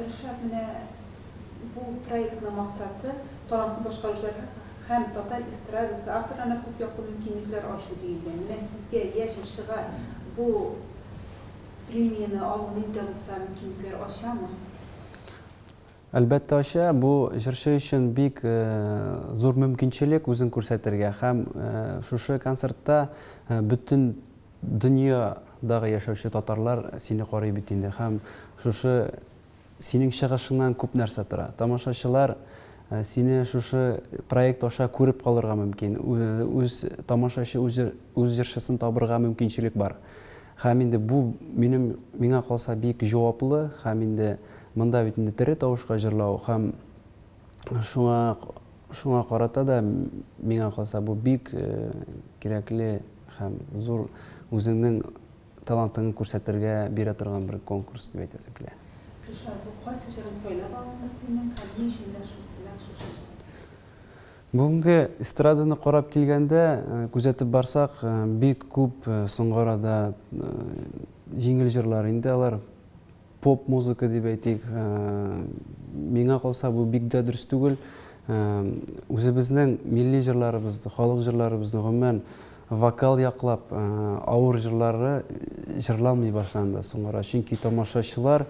Ришат, менә бу проектның максаты, талантлы башкаручылар һәм татар эстрадасы авторларына күп яклы мөмкинлекләр ачу диелгән. Менә сезгә, яшь җырчыга, бу премияне алу нинди дә булса мөмкинлекләр ачамы? Әлбәттә ача. Бу җырчы өчен бик зур мөмкинчелек үзен күрсәтергә һәм шушы концертта бөтен дөньядагы яшәүче татарлар сине карый бит инде һәм шушы синең чыгышыңнан күп нәрсә тора. Тамашачылар сине шушы проект аша күреп калырга мөмкин. Үз тамашачы үзе үз җырчысын табырга мөмкинчелек бар. Һәм инде бу минем миңа калса бик җаваплы һәм инде монда бит инде тере тавышка җырлау һәм шуңа шуңа карата да миңа калса бу бик кирәкле һәм зур үзеңнең талантыңны күрсәтергә бирә торган бер конкурс дип әйтәсем килә. Ришат, бу кайсы җырың сайлап алынды синең һәм ни өчен нәкъ шушы җыр? Бүгенге эстраданы карап килгәндә, күзәтеп барсак, бик күп соңгы арада җиңел җырлар инде алар, поп-музыка дип әйтик. Миңа калса, бу бик дә дөрес түгел. Үзебезнең милли җырларыбызны, халык җырларыбызны, гомумән, вокал яклап авыр җырлары җырланмый башланды соңгы ара. Чөнки тамашачылар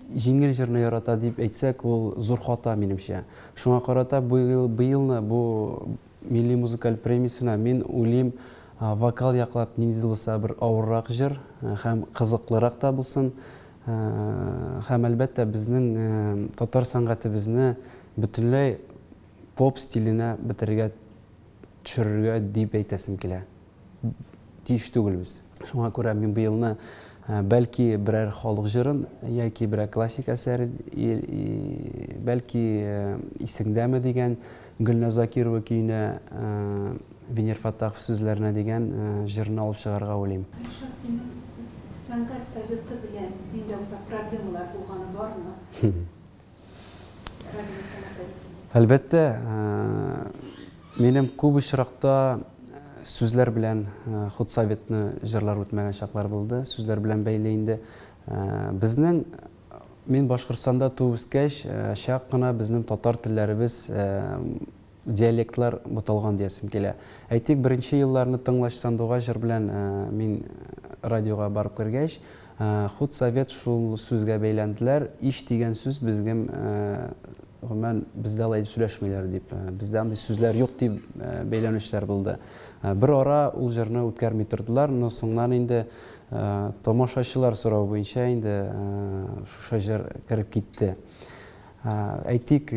җиңел җырны ярата дип әйтсәк, ул зур хата, минемчә. Шуңа карата быел, быелны бу милли музыкаль премиясенә мин уйлыйм, вокал яклап нинди дә булса бер авыррак җыр һәм кызыклырак та булсын. Һәм, әлбәттә, безнең татар сәнгатебезне бөтенләй поп стиленә бетерергә, төшерергә дип әйтәсем килә. Тиеш түгелбез. Шуңа күрә мин быелны бәлки берәр халык җырын яки берәр классик әсәр, бәлки Исеңдәме дигән Гөлназ Закирова көенә, Венер Фәттахов сүзләренә дигән җырны алып чыгарга уйлыйм. Ришат, синең сәнгать советы белән нинди дә булса проблемалар булганы бармы? Радионың сәнгать советы. Әлбәттә, минем күп очракта сүзләр белән худсоветны җырлар үтмәгән чаклар булды. Сүзләр белән бәйле инде. Безнең, мин Башкортстанда туып үскәч, чак кына безнең татар телләребез, диалектлар буталган диясем килә. Әйтик, беренче елларны Тыңлач сандугач җыр белән мин радиога барып кергәч, худсовет шул сүзгә бәйләнделәр, ич дигән сүз безгем Гомумән, бездә алай дип сөйләшмиләр дип, бездә андый сүзләр юк дип бәйләнүчеләр булды. Бер ара ул җырны үткәрми тордылар, но соңыннан инде тамашачылар соравы буенча инде шушы җыр кереп китте. Әйтик,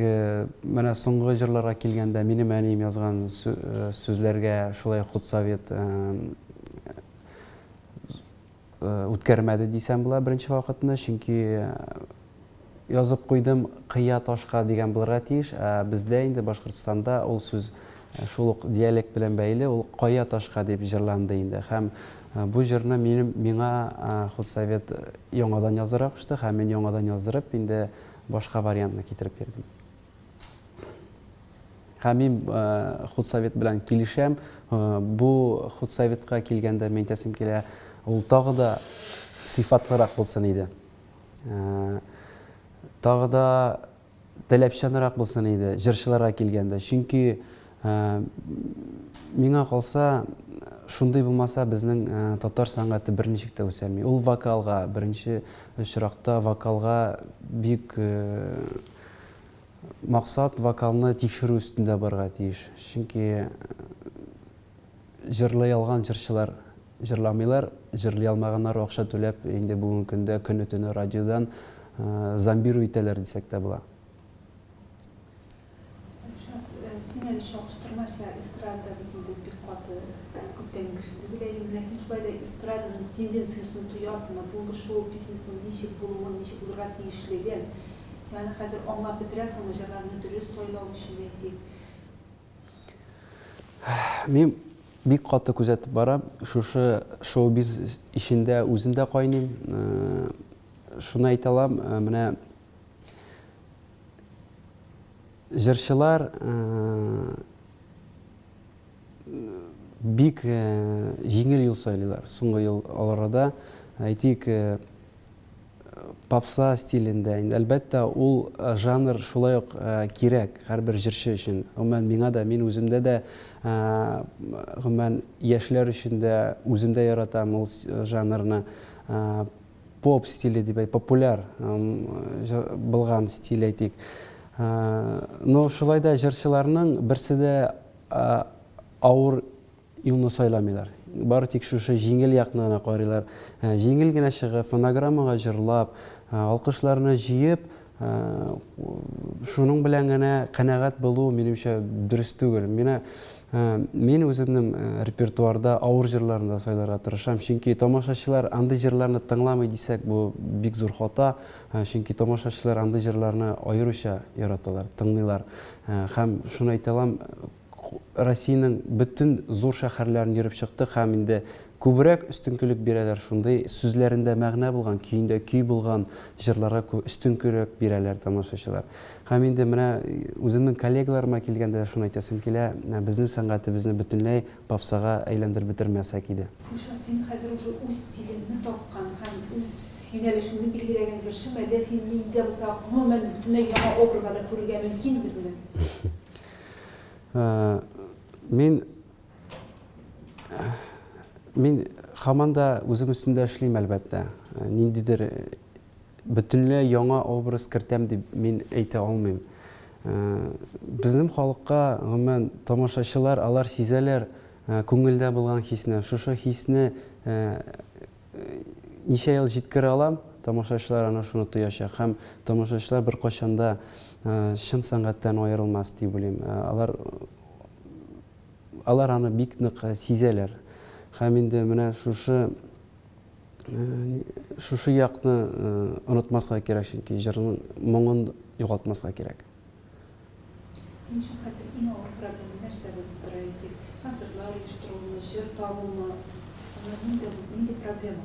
менә соңгы җырларга килгәндә, минем әнием язган сүзләргә шулай худсовет үткәрмәде дисәм була беренче вакытны, чөнки язып куйдым кыя ташка дигән булырга тиеш, ә бездә инде Башкортстанда ул сүз шул ук диалект белән бәйле, ул кая ташка дип җырланды инде. Һәм бу җырны минем миңа худсовет яңадан язырга кушты һәм мин яңадан яздырып инде башка вариантны китереп бирдем. Һәм мин худсовет белән килешәм. Бу худсоветка килгәндә мин әйтәсем килә, ул тагы да сыйфатлырак булсын иде. Тагы да таләпчәнрәк булсын иде җырчыларга килгәндә. Чөнки миңа калса, шундый булмаса, безнең татар сәнгате берничек тә үсәлми. Ул вокалга, беренче очракта вокалга бик Максат вокалны тикшерү өстендә барырга тиеш. Чөнки җырлый алган җырчылар җырламыйлар, җырлый алмаганнар акча түләп инде бүгенге көндә көне-төне радиодан зомбиру итәләр дисәк тә була. Ришат, син әле чагыштырмача эстрадада бит инде бик каты күптәнге кеше түгел, әйе. Менә син шулай да эстраданың тенденциясен тоясыңмы? Бүгенге шоу-бизнесның ничек булуын, ничек булырга тиешлеген? Син аны хәзер аңлап бетерәсеңме, җырларны дөрес сайлау өчен әйтик? Мин бик каты күзәтеп барам. Шушы шоу-бизнес эчендә үзем дә кайныйм. Шуны әйтә алам, менә җырчылар бик җиңел юл сайлыйлар. Соңгы ел аларда, әйтик, Попса стилендә инде, әлбәттә, ул жанр шулай ук кирәк һәрбер җырчы өчен. Гомумән, миңа да, мин үземдә дә, гомумән, яшьләр өчен дә үзем дә яратам ул жанрны. Поп стиле дип әйт, популяр булган стиль әйтик. Но шулай да җырчыларның берсе дә авыр юлны сайламыйлар. Бары тик шушы җиңел якны гына карыйлар. Җиңел генә чыгып, фонограммага җырлап, алкышларны җыеп, шуның белән генә канәгать булу, минемчә, дөрес түгел. Менә мин үземнең репертуарда авыр җырларны да сайларга тырышам, чөнки тамашачылар андый җырларны тыңламый дисәк, бу бик зур хата, чөнки тамашачылар андый җырларны аеруча яраталар, тыңлыйлар. Һәм шуны әйтә алам, Россиянең бөтен зур шәһәрләрен йөреп чыктык һәм инде күбрәк өстенкелек бирәләр шундый сүзләрендә мәгънә булган, көендә көй булган җырларга өстенкелек бирәләр тамашачылар. Һәм инде менә үземнең коллегаларыма килгәндә дә шуны әйтәсем килә, безнең сәнгатебезне бөтенләй попсага әйләндереп бетермәсәк иде. Гөлшат, син хәзер уже үз стилеңне тапкан һәм үз юнәлешеңне билгеләгән җырчымы, әллә син нинди дә булса гомумән бөтенләй яңа образда да күрергә мөмкинбезме? Мин мин һаман да үзем өстендә эшлим, әлбәттә. Ниндидер бөтенләй яңа образ кертәм дип мин әйтә алмыйм. Безнең халыкка, гомумән, тамашачылар, алар сизәләр күңелдә булган хисне. Шушы хисне Ничә ел җиткерә алам, тамашачылар ана шуны тоячак һәм тамашачылар беркайчан да чын сәнгатьтән аерылмас дип уйлыйм. Алар алар аны бик нык сизәләр. Һәм инде менә шушы шушы якны онытмаска кирәк, чөнки җырның моңын югалтмаска кирәк. Синең өчен хәзер иң авыр проблема нәрсә булып тора, әйтик, концертлар оештырумы, җыр табумы? Алар нинди, нинди проблема?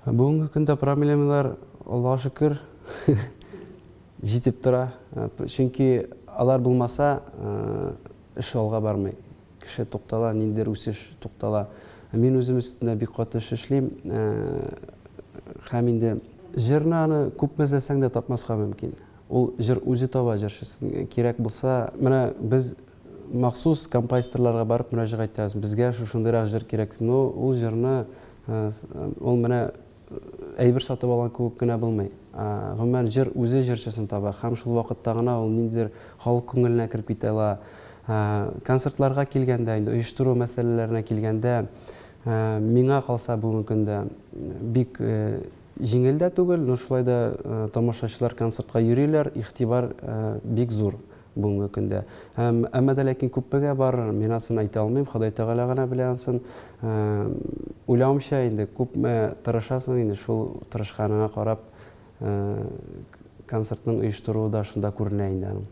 Бүгенге көндә проблемалар, Аллага шөкер, җитеп тора. Чөнки алар булмаса, эш алга бармый. Кеше туктала, ниндидер үсеш туктала. Мин үзем өстендә бик каты эш эшлим. Һәм инде җырны аны күпме эзләсәң дә тапмаска мөмкин. Ул җыр үзе таба җырчысын. Кирәк булса, менә без махсус композиторларга барып мөрәҗәгать итәбез. Безгә шушындыйрак җыр кирәк. Ну, ул җырны ул менә әйбер сатып алган кебек кенә булмый. Гомумән, җыр үзе җырчысын таба һәм шул вакытта гына ул ниндидер халык күңеленә кереп китә ала. Концертларга килгәндә, инде оештыру мәсьәләләренә килгәндә, миңа калса бүгенге көндә бик җиңел дә түгел, но шулай да тамашачылар концертка йөриләр, игътибар бик зур. Бүгенге көндә. Һәм, әмма дә ләкин күпмегә барыр, мин асын әйтә алмыйм, Ходай Тәгалә генә белә ансын. Уйлавымча инде, күпме тырышасың инде, шул тырышканыңа карап, концертның оештыруы да шунда күренә инде аның.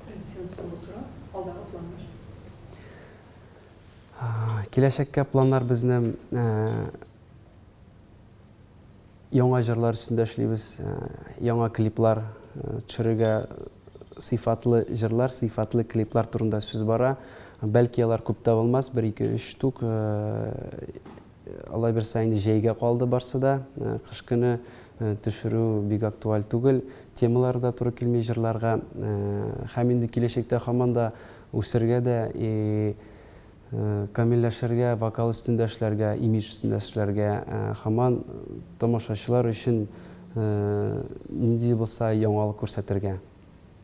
Традицион соңгы сорау, алдагы планнар? Киләчәккә планнар безнең Яңа җырлар өстендә эшлибез, яңа клиплар төшерергә сыйфатлы җырлар, сыйфатлы клиплар турында сүз бара. Бәлки алар күп тә булмас, бер, ике, өч штук. Алай бирсә инде җәйгә калды барсы да. Кыш көне төшерү бик актуаль түгел. Темалары да туры килми җырларга. Һәм инде киләчәктә һаман да үсергә дә и Камилләшергә, вокал өстендә эшләргә, имидж өстендә эшләргә, һаман тамашачылар өчен нинди дә булса яңалык күрсәтергә.